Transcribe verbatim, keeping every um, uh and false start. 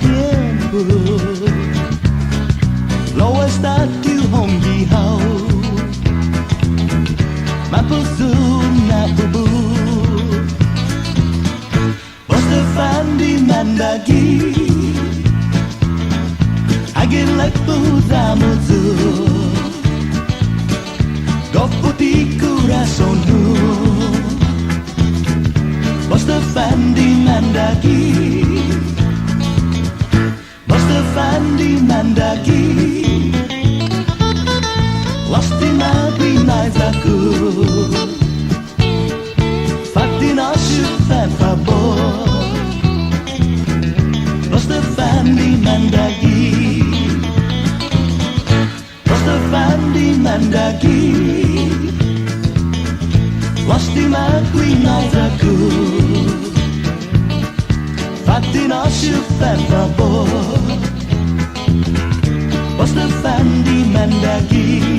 tiempo. Lao esta ti hongge hao. Mampos un na ubu. Båsta fan di mandague. Again like those amo to. Gof put i kurason-hu. Båsta fan di mandague. Båsta fan di mandague. Låstima guinaiya-ku. Fåtto na siha fan fabot. Båsta fan di mandague. Båsta fan di mandague. Låstima guinaiya-ku. Fåtto na siha fan fabot. Båsta fan di mandague.